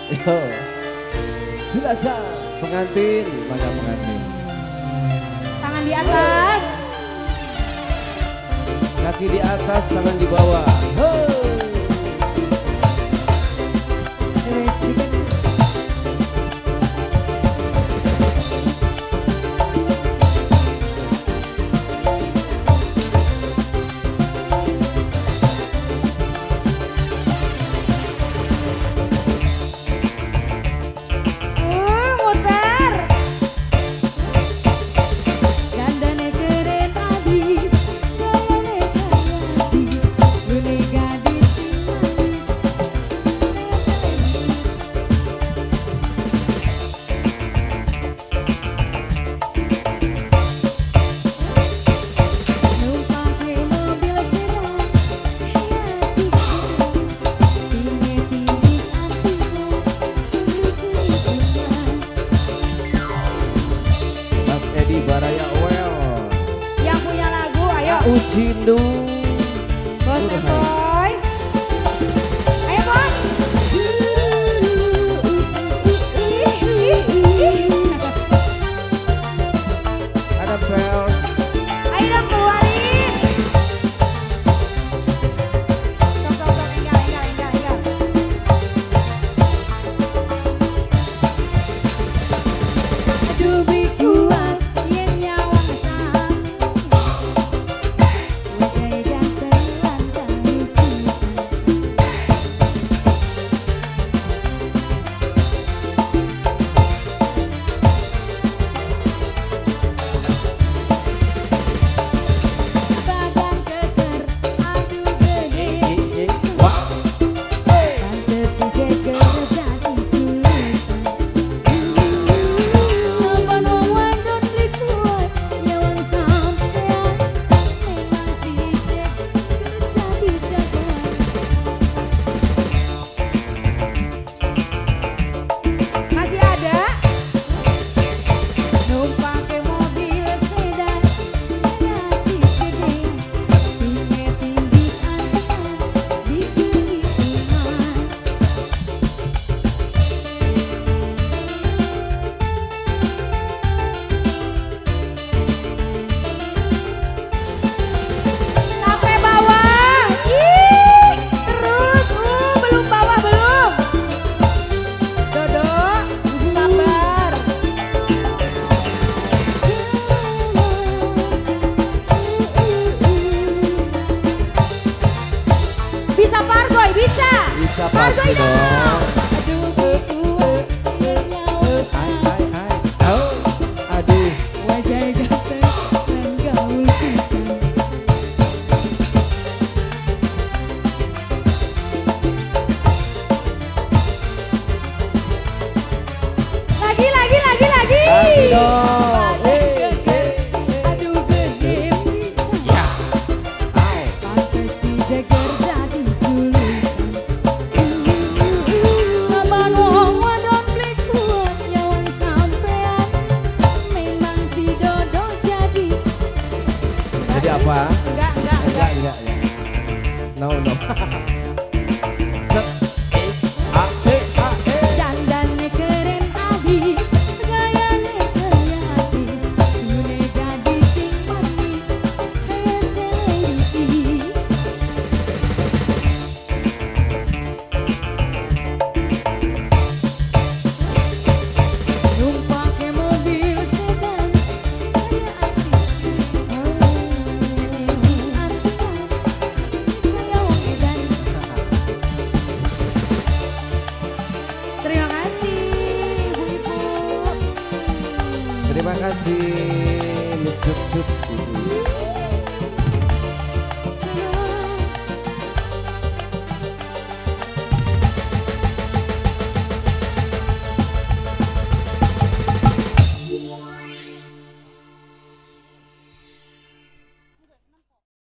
Yo. Silakan pengantin, mangga pengantin. Tangan di atas. Kaki di atas, tangan di bawah. Ho. Baraya Well. Yang punya lagu, ayo. Ucindu. Bos Boy. Ayo Bos. Ada pers. Ayo dong keluarin. Sok sok sok, enggal enggal enggal enggal. Aduh kuat. Bisa, bisa pasti dong. Aduh, aduh. Wajah ganteng dan gaul pisan. Lagi, lagi, lagi, lagi. Lagi dong. Aduh gede pisan. Ya. Pantes si Jeger jadi julukan. Jadi apa? Enggak, enggak, enggak. Enggak, enggak, enggak. No, no. Set, E, A, T, A, E. Dandane keren abis, gayane kaya artis, yune gadis sing manis, kaya selebritis. Numpake mobil sedan, kaya artis. Terima kasih ibu-ibu. Terima kasih. Cup cup.